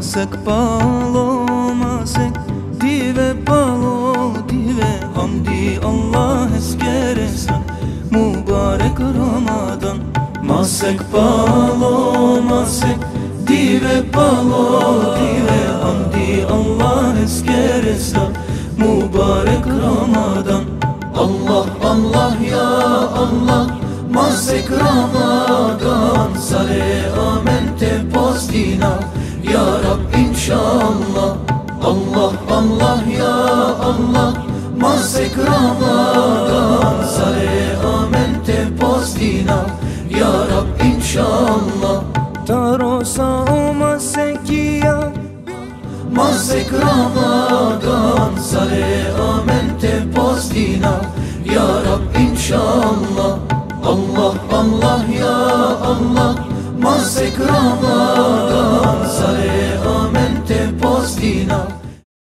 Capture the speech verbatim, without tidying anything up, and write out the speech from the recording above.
Masek palo, masek dive palo, dive, hamdi Allahes kere sa, mubarek Ramadan. Masek palo, masek dive palo, dive, hamdi Allahes kere sa, mubarek Ramadan. Allah, Allah, ya Allah, masek Ramadan, sare amen te postina, ya Rab, inshallah. Allah, Allah, ya Allah, masek Ramadan, sare amen te postina, ya Rab, inshallah. Taro sa o masekia, masek Ramadan, sare amen te postina, ya Rab, inshallah. Allah, Allah, ya Allah, masek Ramadan, sare amen te postina.